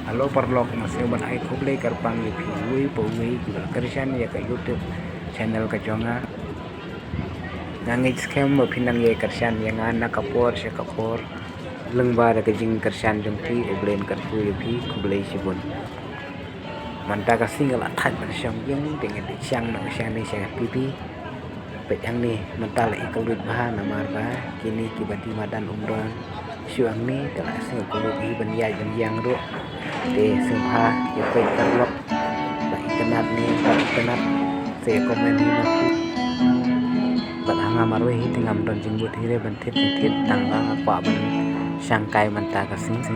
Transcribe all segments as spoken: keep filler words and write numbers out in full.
Hello paralok, nga sngewbha ban ai khublei kyrpang ïa phi uwei pa uwei kiba kyrshan ïa ka YouTube channel ka jong nga. Nga ngeit skhem ba phi nang ïa kyrshan ïa nga na ka por sha ka por. Lyngba da ka jingkyrshan jong phi, U Blei un kyrkhu ïa phi, khublei shibun. Mynta ka sngi nga la thait ban shong ïing, te nga dei shang noh shang ne shang pipi. Peit hangne, mynta la i kylluid bha namar ba kine kiba die madan um don shuh hangne, te la sngew kylluid hi ban ïaid ban ïeng ruh. Te sngewbha ïa peit paralok ba itynnad ne bad itynnad, sa ïa comment hi ma phi. Bad ha nga marwei hi te ngam don jingbud hi re ban thied thied, tang ba nga kwah ban shang kai mynta ka sngi.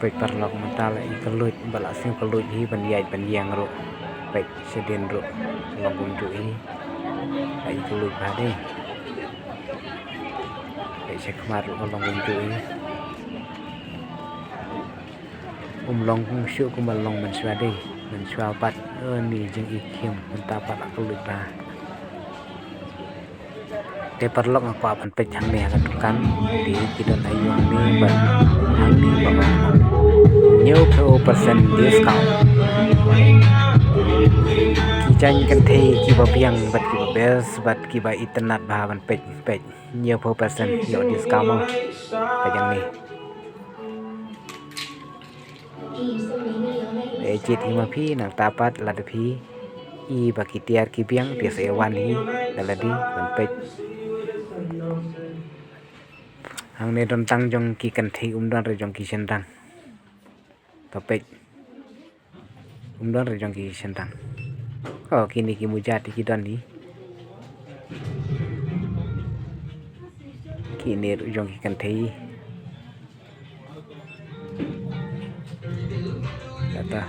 Peit paralok, mynta la i kylluid, ba la sngew kylluid hi ban ïaid ban ïeng ruh. Peit shadien ruh long kumjuh hi. La i kylluid bha dei. Peit sha khmat ruh ka long kumjuh hi. Um long shuh kumba long mynshuwa dei. Mynshuwa pat, eh, ni jingim mynta pat la kylluid bha. Te paralok, nga kwah ban peit hangne ha ka dukan. Te ki don aïu hangne bad hangne ba hynñiewphew percent discount. Ki jaiñ kynthei kiba biang bad kiba best bad kiba itynnad bha ban peit, peit hynñiewphew percent ïoh discount mo. Peit hangne. Peit hi ma phi, nangta pat lada phi i ba ki tiar ki biang te sa ïa wan hi da lade ban peit. Hangne don tang jong ki kynthei, um don re jong ki shynrang. To peit. Um don re jong ki shynrang. Oh, kine ki muja te ki don hi. Kine ruh jong ki kynthei. Kata.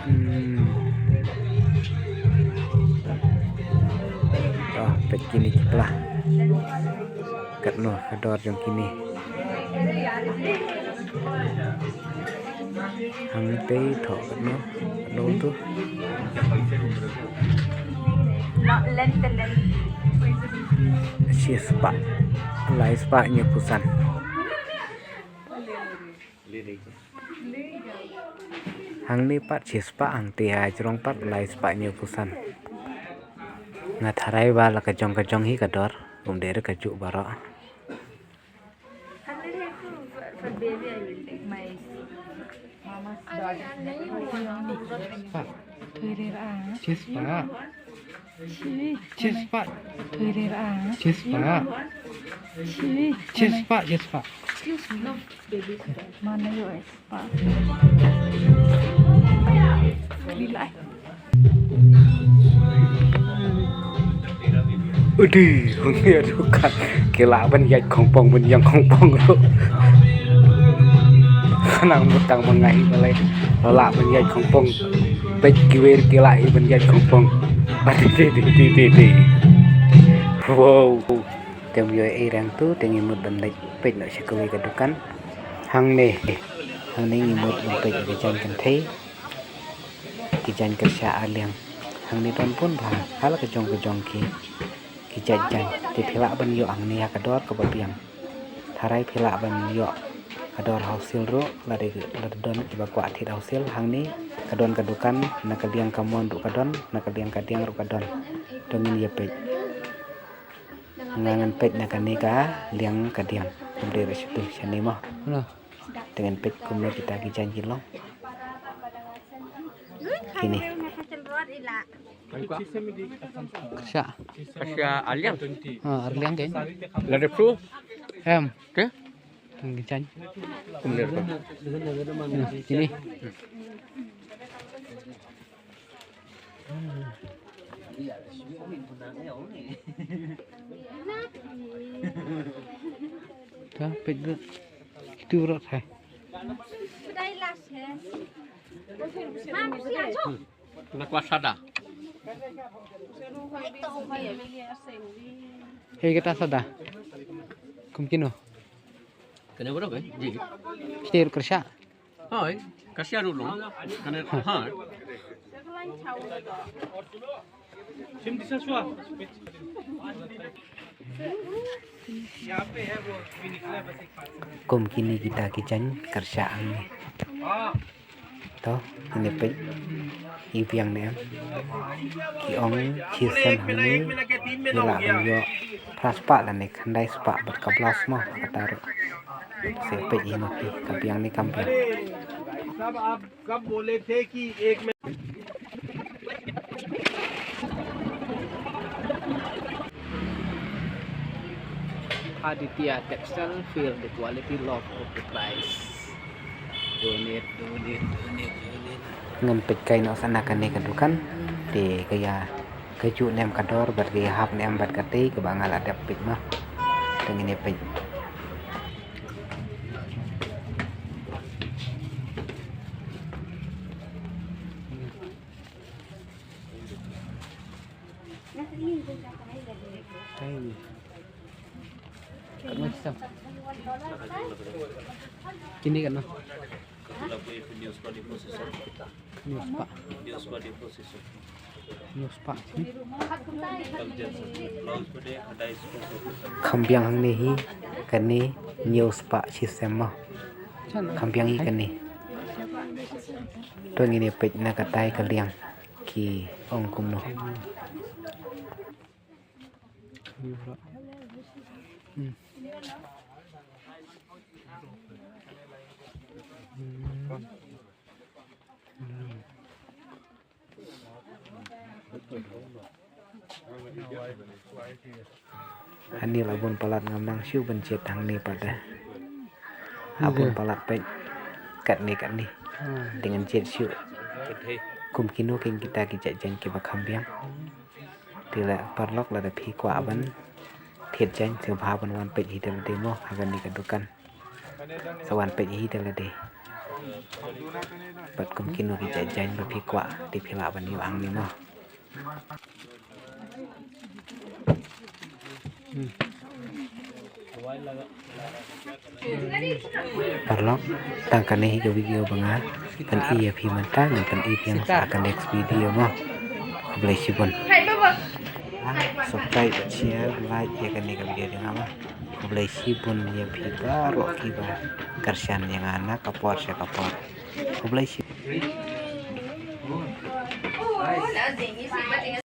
Hmm. Oh, peit kine ki pla. Katno ka dor jong kine. Hangtei thoh katno, katno tu. Shispah, laispah hynñiewphew san. Hangne pat shispah, hangtei ha jrong pat laispah hynñiewphew san. Nga tharai ba la ka jong ka jong hi ka dor, um dei re kajuh baroh. Shispah. Shispah. Shispah. Shispah. Excuse me, no. Mana yo eh. Udi, udi, aduh, kat. Ki lah ban ïaid khongpong, ban ïeng khongpong ruh. Khnang mut tang ma nga hi balei. Lah ban ïaid khongpong. Peit kiwei ki lah hi ban ïaid khongpong. Adi, di, di, di, di, di. Wow. Te ym ïoh ei rang tu, te ngi mut ban leit peit noh sha kawei ka dukan. Hangne. Hangne ngi mut ban peit ïa ka jaiñ kynthei. Ki jaiñ kyrshah arliang. Hangne don bun bha, ha la ka jong ka jong ki, ki jait jaiñ. Te phi lah ban ïoh hangne ha ka dor kaba biang. Tharai phi lah ban ïoh ha dor wholesale ruh, lada, lada don kiba kwah thied wholesale hangne. Ka don ka dukan, na ka liang ka mon ruh ka don, na ka liang ka diang ruh ka don. To ngin ïa peit. Nga ngan peit na kane ka liang ka diang. Ym dei ruh shatu shane mo. Te ngan peit kumno kita ki jaiñ ki long. Kine. Kyrshah. Kyrshah arliang. Ha, arliang kan. Lada pru. Em. Ke? Ki jaiñ. Kumne ruh. Kine. Ta peit ruh. Kitu ruh hai. Na kwah sada. Hei, kata sada. Kum kino. Kane baroh ke? Ji. Kyrshah. Hoi, kyrshah ruh long. Kane, ha. Kum kine kita ki jaiñ kyrshah hangne. To, ine peit, i biang ne em. Ki ong shi sem hangne, ngi lah ban ïoh phra spah lane khyndai spah bad ka blouse mo, kata ruh. Sa peit ïa ma phi, ka biang ne kam biang. Aditya Textile, feel the quality, love of the price. Donate, donate, donate, donate. Ngam peit kai noh sana kane ka dukan. Te ka ïa kajuh ne em ka dor bad ka ïa hap ne em bad ka tei kaba nga la dep peit ma. Te ngin ïa peit. Katno shisem? Kine katno? Hynñiew spah. Hynñiew spah. Kham biang hangne hi kane hynñiew spah shisem mo. Kham biang hi kane. To ngin ïa peit na katai ka liang ki ong kumno. Hangne la bun palat, ngam nang shuh ban jied hangne pat de. Ha bun palat peit katne katne. Te ngan jied shuh kum kino kine kita ki jait jaiñ kiba kham biang. Te la paralok, lada phi kwah ban thied jaiñ, sngewbha ban wan peit hi da lade mo ha kane ka dukan. Sa wan peit hi da lade. Bad kum kino ki jait jaiñ ba phi kwah te phi lah ban ïoh hangne mo. Paralok, tang kane hi ka video ba nga pyni ïa phi mynta, ngan pyni biang sa ka next video mo. Khublei shibun. Subscribe, share, like ïa kane ka video jong nga mo. Khublei shibun ïa phi baroh kiba kyrshan ïa nga na ka por sha ka por. Khublei shibun.